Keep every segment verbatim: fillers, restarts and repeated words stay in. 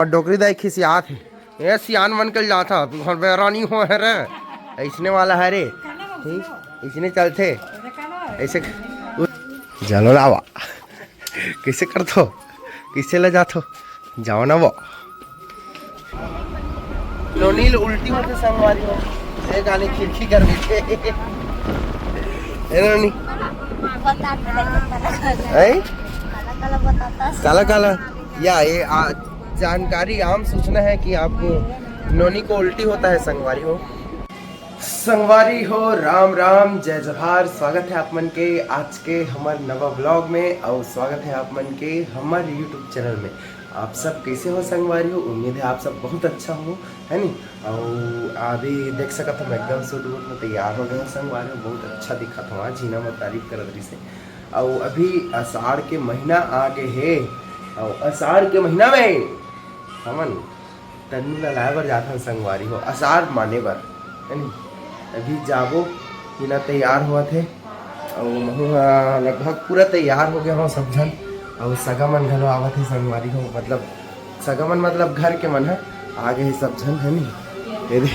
अउ डोकरी दाई खिसियात हे, ए सियान मन के जात ह, तुहर बेरा नी हो हे रे, अइसने वाला हे रे। ठीक, अइसने चलथे। अइसे चलो लावा। कइसे करथो? कइसे ले जाथो? जाओ ना वो। नोनी ल उल्टी होथे संगवारी हो। ए गाने खिड़की कर बैठे। ए नोनी। हैं? काला काला। या, ये आ, जानकारी, आम सूचना है कि आपको, नोनी को उल्टी होता है संगवारी हो। संगवारी हो, राम राम, जय जोहार। स्वागत है आप मन के आज के हमर नवा व्लॉग में, और स्वागत है आप मन के हमर YouTube चैनल में। आप सब कैसे हो संगवारी हो? उम्मीद है आप सब बहुत अच्छा हो, है नी? और अभी देख सकत हो, मैं एकदम सूट वूट में तैयार हो गया हूँ संगवारी हो, बहुत अच्छा दिखत हूँ। आज हीना मोर तारीफ करत रहिसे। और अभी अषाढ़ के महीना आ गए हे, और अषाढ़ के महीना में हमन तन्नू ला लाए बर जाथन संगवारी हो, अषाढ़ माने बर, है नी? अभी जाबो, हीना तैयार होवत हे, अउ महू ह लगभग पूरा तैयार हो गया हूँ सब झन, अउ सगा मन घलो आवत हे संगवारी हो, मतलब सगा मन मतलब घर के मन ह आ गए हे सब झन, है नी? ये दे,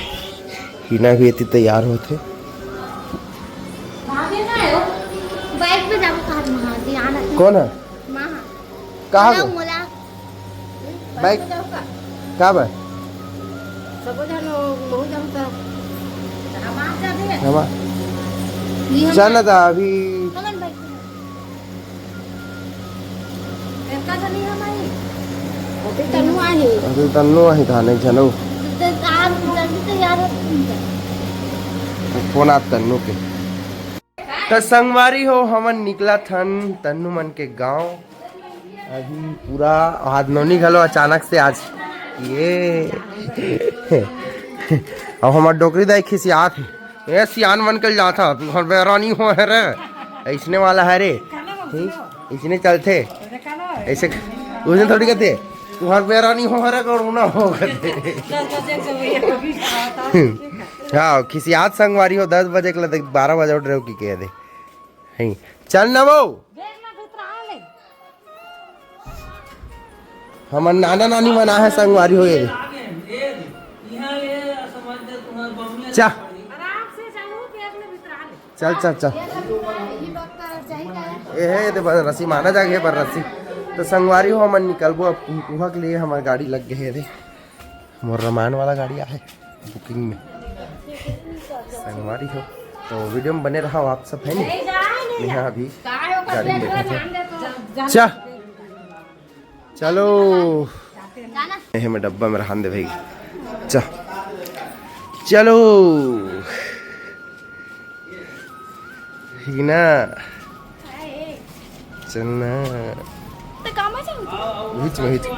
हीना भी एती तैयार होत हे। बाइक पे जाबो कहाँ महाजी आना। कौन है? कहाँ मोला, गो? मोला। बाइक। का बा? सबो झन, बहुत झन तो। हमार। ये हम चल ना ता अभी। हमन बाइक पे। एका झन ही हम आई। अभी तन्नू आही। अभी तन्नू आही, धाने झनो। तो आप जल्दी तैयार हो। फोन आप तन्नू के। त संगवारी हो, हमन निकलत हन तन्नू मन के गांव। अभी पूरा आज नोनी घलो अचानक से आज ये अब हमर डोकरी दाई खिसियात हे, ए सियान मन के जात ह, तुहर बेरा नी हो हे रे, अइसने वाला हे रे। ठीक, अइसने चलथे। अइसे उसने थोड़ी कहते, तुहर बेरा नी हो हे रे, कोरोना हो कहते। हाँ, खिसियात संगवारी हो, दस बजे के लगे बारह बजे उठ रहे हो कि कह दे। हैं, चल ना वो। हमर नाना नानी मन आहे संगवारी हो ये। चा। चल, चल, चल। ए हे, दे बन रस्सी माना जागे, पर रस्सी। तो संगवारी हो, हमन निकलबो अब कुहकुहा के लिए, हमर गाड़ी लग गए हे रे। मोर रमान वाला गाड़ी आहे बुकिंग में। संगवारी हो, तो वीडियो में बने रहो आप सब, है नी? मैं यहाँ अभी गाड़ी में बैठा था। चा, चलो। ये मैं डब्बा में रहन दे भाई। चा, चलो। हीना। चलना। तो काम आ जाओ। हिच में, हिच में।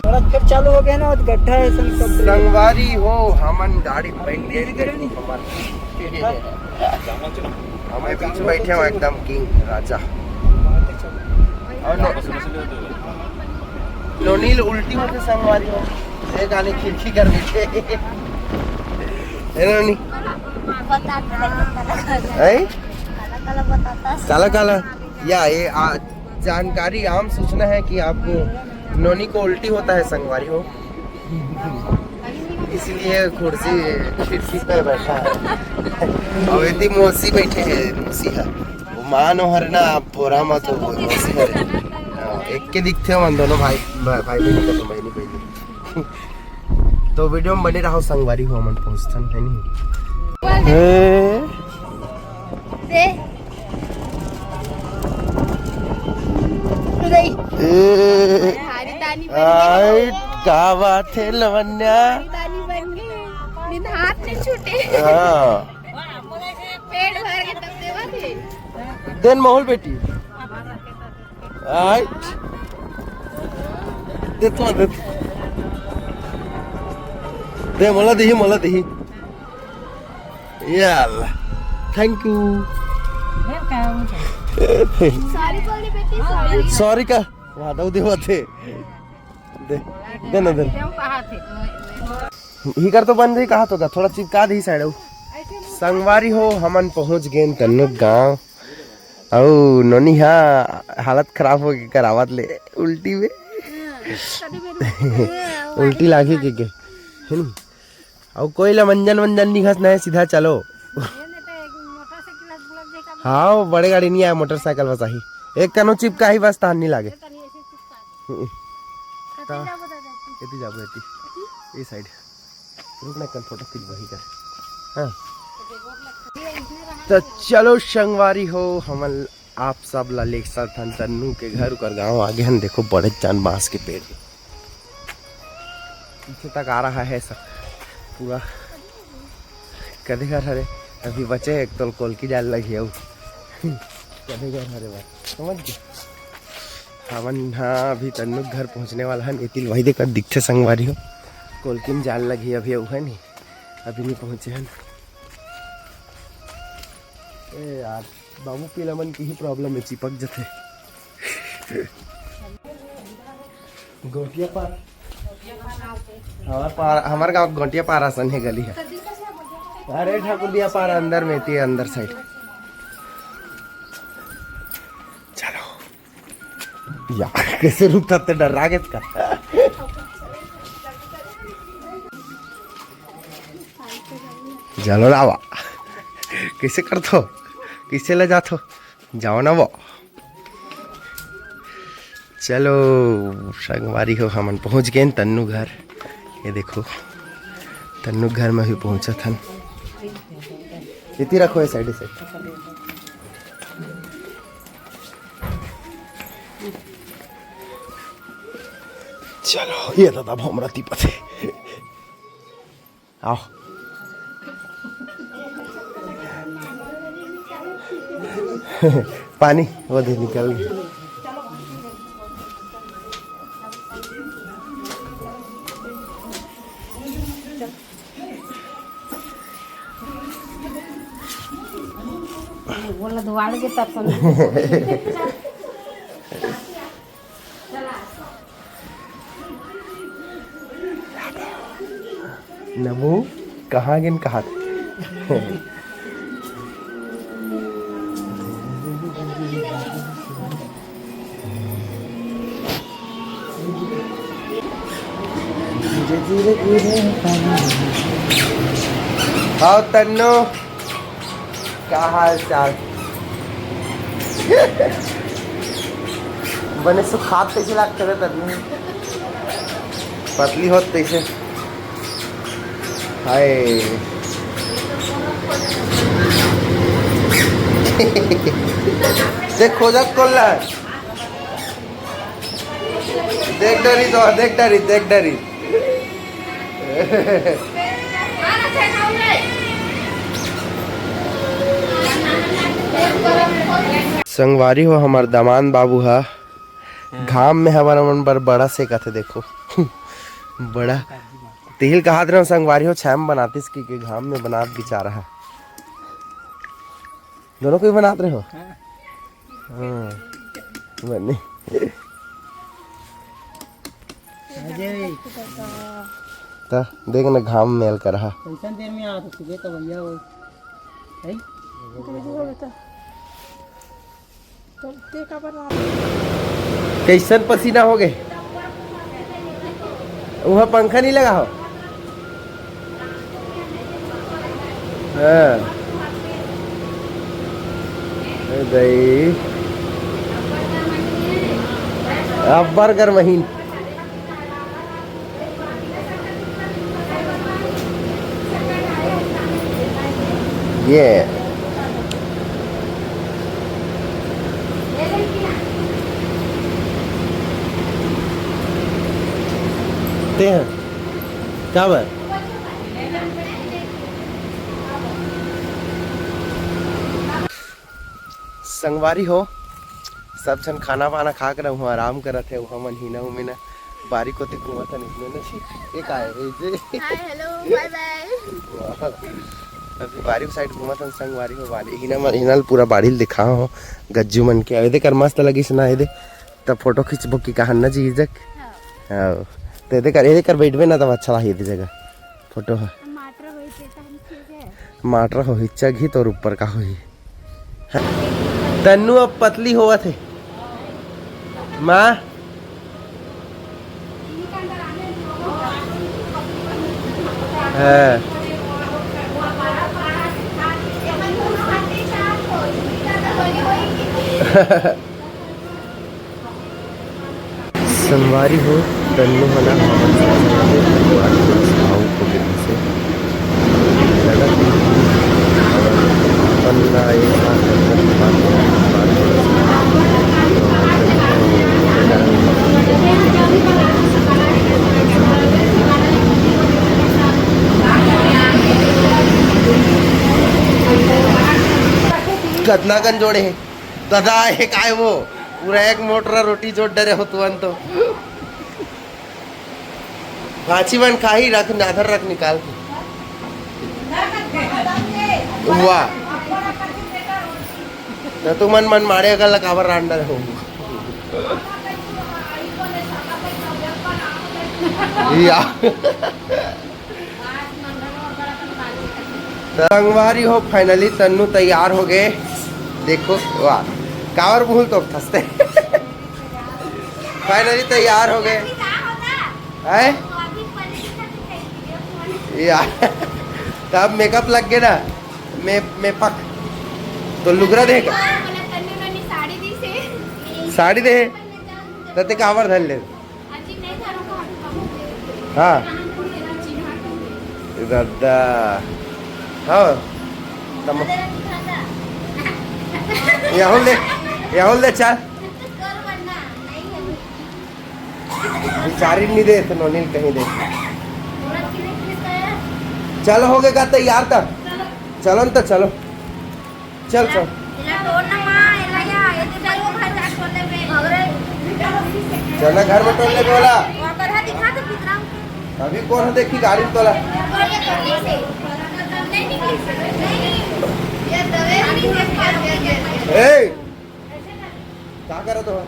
और अब फिर चालू हो गया ना, वो गड्ढा है, सब, सब। संगवारी हो, हमन गाड़ी में बैठ गए, देखो हमार। हमें बीच में बैठे हो एकदम किंग राजा। और नो-, नोनी ल उल्टी होते संगवारी हो। ये गाने खिड़की कर बैठे। है नोनी? हैं? काला काला। या, ये आ, जानकारी, आम सूचना है कि आपको, नोनी को उल्टी होता है संगवारी हो, इसलिए कुर्सी खिड़की पे बैठा है। अब इतनी मौसी बैठे हैं, मौसी है। वो मान हो हरे ना, आप बोरा मत हो, मौसी हरे। हाँ, एक के दिखते हो मन दोनों भाई, भाई, भाई बहन का तो बहनी बहनी। तो वीडियो में बने रहो संगवारी हो, हमन पहुंचथन, है नहीं? हे। दे। दे। ए। हारी दानी बन गई। आय, का बात है लवन्या? हारी दानी बन गई। निन हाथ नहीं छूटे। हाँ। पेट भर के तब देवा थे। देन माहौल बेटी। आय। दे तो, दे तो। दे, मोला देही, मोला देही। या अल्लाह। Thank you। Sorry बोल रही बेटी, sorry। Sorry का? वादा देवा थे। दे, दे ना, दे ना। ही कर तो बन रही, कहा तो का? थोड़ा चिपका दे ही side हो। संगवारी हो, हमन पहुंच गए तन्नू गांव। अउ नोनी हा हालत खराब हो गई करावत ले उल्टी में। उल्टी लागे के, के। हम्म। अउ कोई ला मंजन वंजन निघस नहीं, सीधा चलो। हाँ, बड़े गाड़ी नहीं आए, मोटरसाइकिल बस आही। एक कनो चिपका ही बस, तहान नहीं लागे। हम्म। एती जाबो, एती। ए साइड। रुक ना, कल फोटो खींच वही कर। हाँ। तो चलो संगवारी हो, हमन आप सब ला लेके चलथन तन्नू के घर, ओकर गांव आगे हन। देखो, बड़े जान बांस के पेड़ पीछे तक आ रहा है सब पूरा। कदे घर हरे, अभी बचे एक तोल कोलकी जाल लगी अउ। कदे घर हरे बात समझ गए। हमन हाँ अभी तन्नू के घर पहुँचने वाला हन। एतिल वही देखा दिखथे संगवारी हो, कोलकिन जाल लगी अभी अउ है नहीं, अभी नहीं पहुँचे हन। ए यार, बाबू पीला मन की ही प्रॉब्लम है, चिपक जथे। गोटिया पार। हमार पार, हमार गांव गोटिया पार असन है गली है। अरे ठाकुर दिया पार अंदर में ती अंदर साइड। चलो। या, कैसे रुकता ते डर रहा का? चलो लावा। कैसे करथो? कैसे ले जाथो? जाओ ना वो। चलो संगवारी हो, हमन पहुंच गए तन्नू घर। ये देखो, तन्नू घर में भी पहुंचा था। इतनी रखो ये साइड से। चलो, ये तो तब हमरा तिपत है। आओ। पानी वो दे निकल गया। बोला दुआर के तब सुन। नबू, कहाँ गेन कहा थे? आओ तन्नो, का हाल चाल? बने सुखात तैसे लागत रे तन्नो, पतली होत तैसे। हाय। देख खोजत कोल्ला। देख डरी तो, देख डरी, देख डरी। संगवारी हो, हमर दमान बाबू हा घाम में हमर मन बर बड़ा सेकत हे, देखो। बड़ा तेल कहात रहे संगवारी हो, छाया में बनातीस कि, कि घाम में बनात बिचारा है। दोनों कोई बनात रहे हो? हाँ। हाँ, बने। अजय। त देख ना, घाम मेल कर हा। कैसन देर में आ तो सुबह तो भैया हो। है? कैसन पसीना हो गए? वहाँ पंखा नहीं लगा हो? हाँ। ए दई। अब्बर गरमहीन। ये। ते हैं। का बात? संगवारी हो, सब झन खाना वाना खा के रहूँ, आराम करत हे। हमन हिना उमिना बारी कोती घूमत हन, इसमें ना। ये का है? ये जे हाय, हेलो, बाय बाय। वाह। अभी बारी साइड घूमत हन संगवारी हो, बारी हिना म-, हिना ल पूरा बाड़ी ल दिखा हो गज्जू मन के। एदे कर मस्त लगिस ना, एदे। त फोटो खींचबो कि कहन ना जी जग। हाँ। हाँ। त एदे कर, एदे कर बैठबे ना, तब अच्छा लाही एदे जगह फोटो ह। टमाटर होई से त हम खींचे। टमाटर होही, चघी तोर ऊपर का होही। तन्नू अब पतली होवत हे। माँ, हाँ। संगवारी हो, तन्नू ह ना हमन सब संग भावुक हो गे से। लगत हे कि अपन ला एक साथ रखत बात, बात कतना कन जोड़े हे? ददा, हे काय वो? पूरा एक मोटरा रोटी जोड़ डरे हो तुमन तो। भांची मन खाही, रख, आधर रख निकाल के। वाह। त तुमन मन माड़े अगल ला काबर रांड डरे हो? या। संगवारी हो, finally तन्नू तैयार हो गे। देखो, वाह, काबर मुंह ल तोपथस ते। Finally तैयार हो गे। हैं? या, त अब makeup लग गे ना, मे-, मेपक। तो लुगरा दे का? साड़ी दे। त ते काबर धर ले? हाँ। दादा। हाँ। तम-, यहूँ ले, यहूँ ले चल। बिचारी नहीं दे, तो नोनी कहीं दे। चल, हो गए का तैयार तब? चलो न तो चलो। चल, चल। एला तोड़ ना माँ, एला या, ये तो चल वो घर जा छोड़ दे बे। चल ना घर में टोल ले बोला। वो कर हा दिखा तो पितरा। अभी कौन है देखी गाड़ी में तोला? और ये कर ली से। नहीं निकली से। नहीं। ये दवे नहीं दे पा रहे। ए! का करत हो?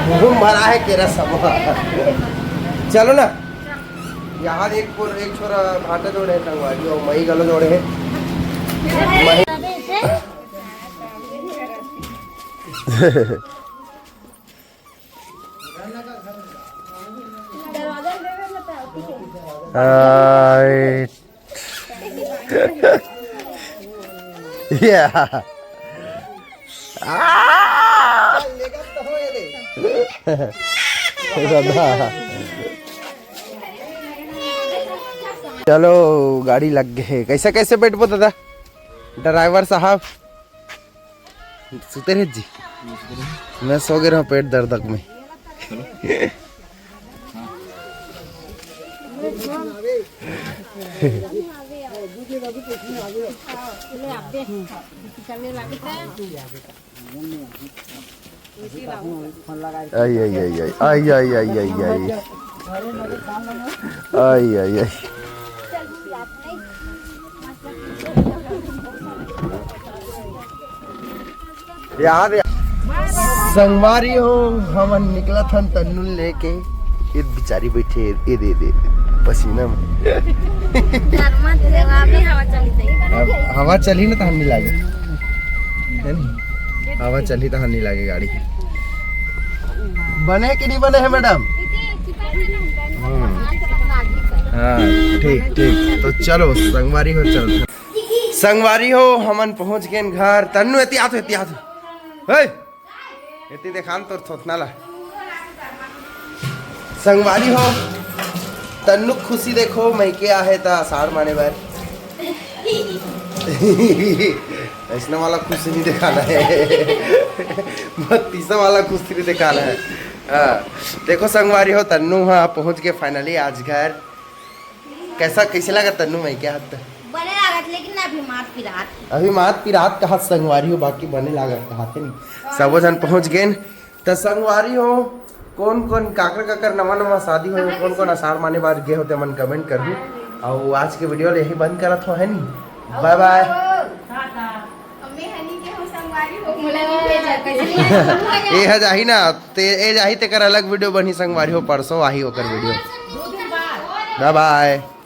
मुंह भरा है केरा सब। चलो ना, यहाँ एक कोर-, एक छोरा भाटा जोड़े है संगवारी और मई गलो जोड़े है। मई आय। या। आ! दादा। चलो, गाड़ी लग गे हे। कैसे, कैसे बैठबो दादा? ड्राइवर साहब। सुते रहे जी। मैं सो गे रहूं पेट दर्द में। आई, आई, आई, आई। आई, आई, आई, आई, आई। आई, आई, आई। याद, याद। संगवारी हो, हमन निकलत हन तन्नू ल लेके। ये बिचारी बैठे, ये दे, दे, दे, पसीना में। डर मत, हवा चली जाई। अब हवा चली ना, तो हम नहीं लागे। है नी? हवा चली तो हानि लागे गाड़ी के। बने कि नहीं बने है मैडम? हम्म। हाँ, ठीक, ठीक। तो चलो, संगवारी हो, चल। संगवारी हो, हमन पहुंच गए घर। तन्नू, एती आ तो, एती आ तो। हे! एती देखान तोर थोथना ला। संगवारी हो, तन्नू खुशी देखो, मइके आहे त असाढ़ माने बर। ऐसना वाला खुशी नहीं दिखाना है। बत्तीसा वाला खुशी नहीं दिखाना है। हाँ, देखो संगवारी हो, तन्नू हाँ पहुँच गए finally आज घर। कैसा, कैसे लगा तन्नू मइके आत? बने लागत, लेकिन अभी मात पिरात। अभी मात पिरात कहा संगवारी हो, बाकी बने लागत कहा थे नहीं। सबो झन पहुँच गए। त संगवारी हो, कोन कोन काकर काकर नवा नवा शादी हो, कोन कोन असाढ़ माने बर गे हो, ते मन comment करहू। अउ आज के video ल यही बंद करत हो, है नी? Bye bye। ए ह जाही ना, ते ए जाही, तेकर अलग video बनही संगवारी हो, परसों आही ओकर video। Bye bye।